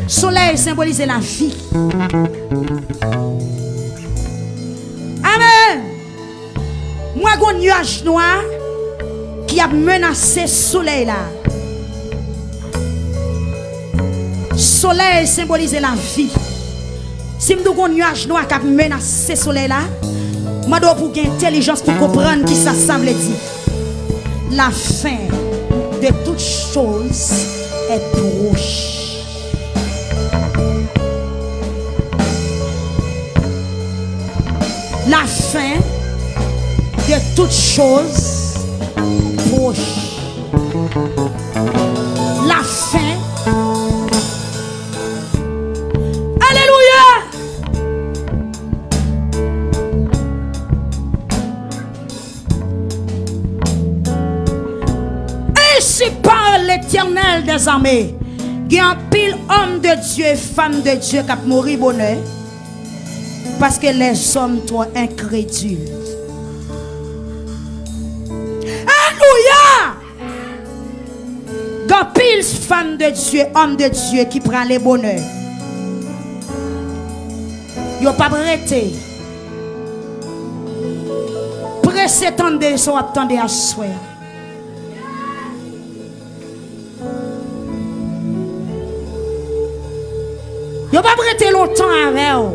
Solèy senbolize lavi. Amèn. M wè gon nyaj nwa ki ap menase solèy la. Solèy senbolize lavi. Si m di w gon nyaj nwa k ap menase solèy la, m mande w pou w gen entèlijans pou w konprann kisa sa vle di. La fin de toutes choses est proche. La fin de toutes choses proche. La fin. Alelouya! Ainsi parle l'Éternel des armées. Gen anpil òm de Dye, fanm de Dye k ap mouri bonè, paske lèzòm twò enkredil. Alelouya! Gen anpil fanm de Dye, òm de Dye ki prale bonè. Yo p ap rete. Prese tande sa w ap tande aswè a. Yo p ap rete lontan avè w,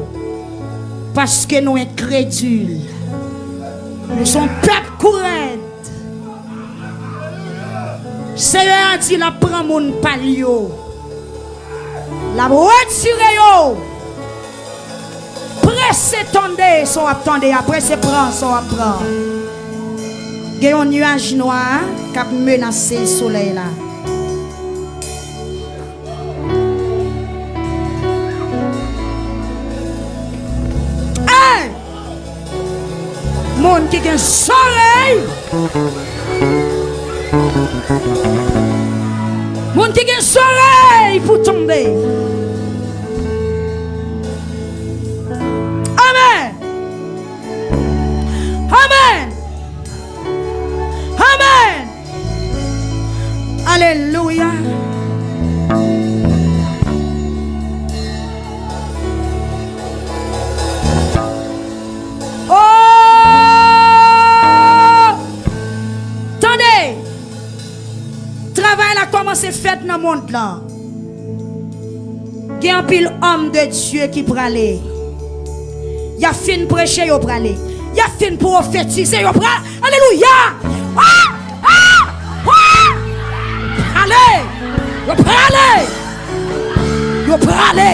paske nou enkredil. Nou se yon pèp kou rèd. Seyè a di l ap pran moun pa l yo. L ap retire yo. Prese tande sa w ap tande a, prese pran sa w ap pran. Gen yon nyaj nwa k ap menase solèy la. Hey! Moun ki gen zòrèy, moun ki gen zòrèy pou tande. Amèn. Amèn. Amèn. Alelouya. Oh! Tande! Travay la kòmanse fèt nan mond lan. Gen anpil òm de Dye ki prale. Y ap fin preche, yo prale. Y ap fin pwofetize, yo prale. Alelouya! Ah! Ah! Ah! Prale! Yo prale! Yo prale!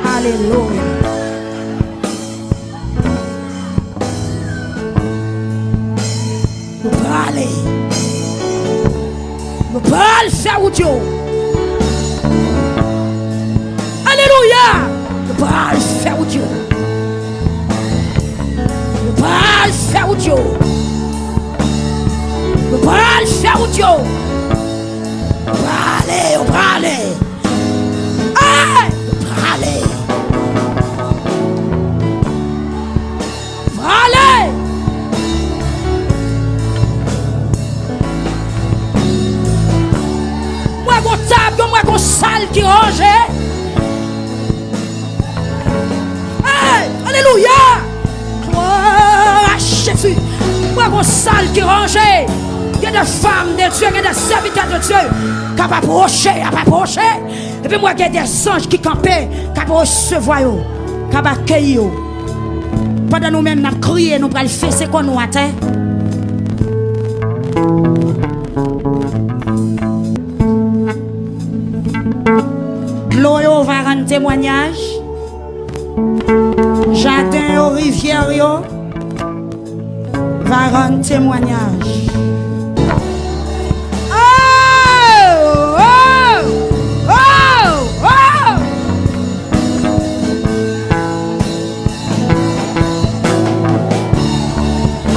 Alelouya! Yo prale. Yo pral fè wout yo. Alelouya! Yo pral fè wout yo. Yo pral fè wout yo. Yo pral fè wout yo. Yo prale, yo prale. Hey! Yo prale. Prale! M wè gon tab, m wè gon sal ki ranje. Hey! Alelouya! Glwa a Jezi! M wè gon sal ki ranje. Gen de fanm de Dye, gen de sèvitè de Dye k ap apwoche, ap apwoche. Epi m wè gen de zanj ki kanpe, k ap resevwa yo, k ap akeyi yo. Pandan nou menm n ap kriye, nou pral fese kò nou atè. Dlo yo va rann temwanyaj. Jaden yo, rivyè yo va rann temwanyaj. Oh! Oh! Oh! Oh!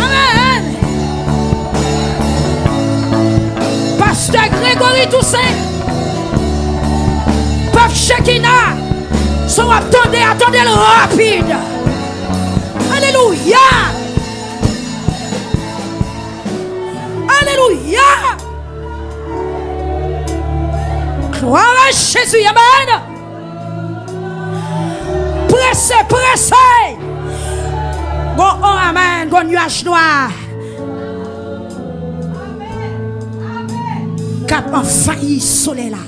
Amèn! Pastè Gregory Toussaint, pèp Shekinah, sa w ap tande a, tande l rapid. Alelouya! Alelouya! Glwa a Jezi, amèn! Prese, prese! Gon o amèn, gon nyaj nwa k ap anvayi solèy la.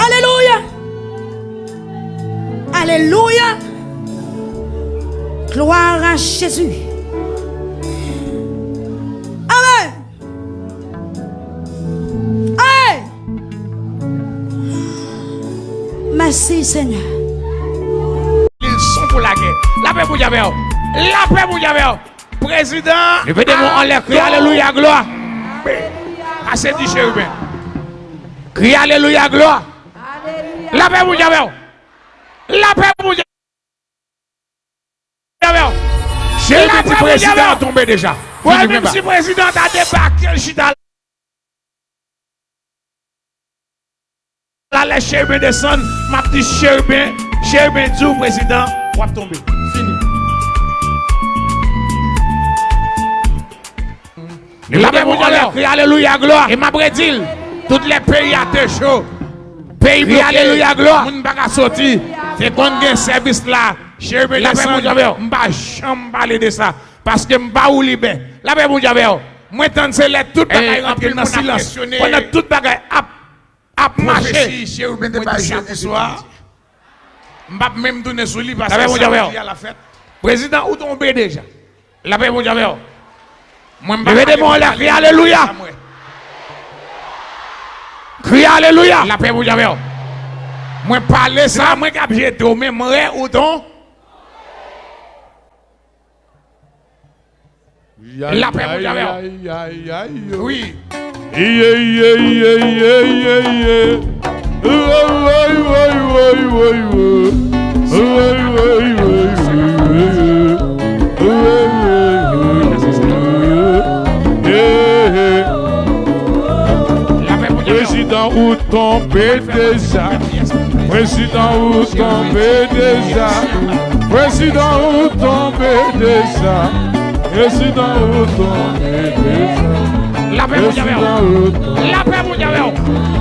Alelouya! Alelouya! Glwa a Jezi! Amèn! Hey! Mèsi, Senyè. Li son pou lagè. Lapè Bondye avè w. Lapè Bondye avè w. Prezidan. Leve de men w anlè, kriye alelouya, glwa. Pase di cheriben. Kriye alelouya, glwa. Lapè Bondye avè w. Lapè Bondye avè w. Cheriben di prezidan an tonbe deja. Vini, menm si prezidan ta debake, l chita la, lè cheriben desann, m ap di cheriben, cheriben di w prezidan, w ap tonbe. Fini. Lapè Bondye avè w. Kriye alelouya, glwa. E m ap redi l. Tout lè peyi a te cho. Peyi bloke. Alelouya, glwa. Moun pa ka soti. Te konn gen sèvis la. Cheriben desann. Lapè Bondye avè w. M pa janm pale de sa. Paske m pa woulibè. Lapè Bondye avè w. Mwen tann se lè tout bagay rantre nan silans. Pandan tout bagay ap ap mache. Pwofesi cheriben te bay Jezi swa. M p ap menm tounen sou li paske sa m di a l ap fèt. Prezidan, ou tonbe deja. Lapè Bondye avè w. Mwen m pa pale pou pale. Leve de men w anlè, kriye alelouya. Kriye alelouya. Lapè Bondye avè w. Mwen pale sa. Se pa mwen k ap jete w, men mwen ou ton. Lapè Bondye avè w. Wi. Lapè Bondye avè w. Prezidan, ou tonbe deja. Prezidan, ou tonbe deja. Prezidan, ou tonbe deja. Prezidan, ou tonbe deja. Lapè Bondye avè w. Lapè Bondye avè w.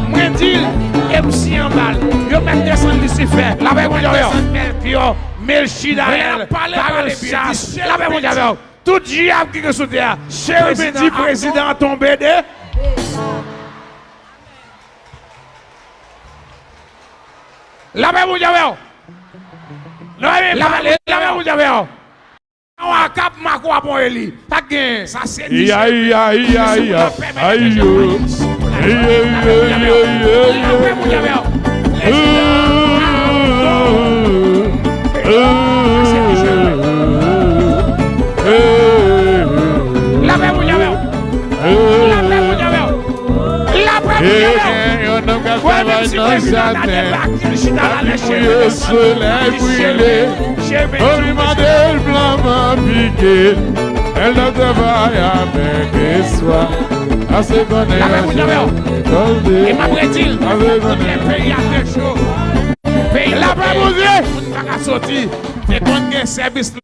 Mwen di l, e m si anba l. Yo mèt desann Lisifè. Lapè Bondye avè w. Desann Mèlkyò, Melchidadèl, Parechas. Lapè Bondye avè w. Tout dyab ki gen sou tè a. Cheriben di prezidan an tonbe de. Lapè Bondye avè w. Lapè Bondye avè w. Nan w a kap mako a pon eli. Sa k genyen? Sa se di cheriben. Lapè Bondye avè w. Lapè Bondye avè w. Lapè Bondye avè w. Lapè Bondye avè w. Lapè Bondye avè w. Gen yon nonm k ap travay nan jaden, l ap priye solèy brile. Ou li mande l blanman pike, men l ap travay avèk espwa. Pase konnen. Lapè Bondye avè w. E m ap redi l, tout lè peyi a te cho. Peyi a te cho. Lapè Bondye. Moun pa ka soti. Te konn gen sèvis.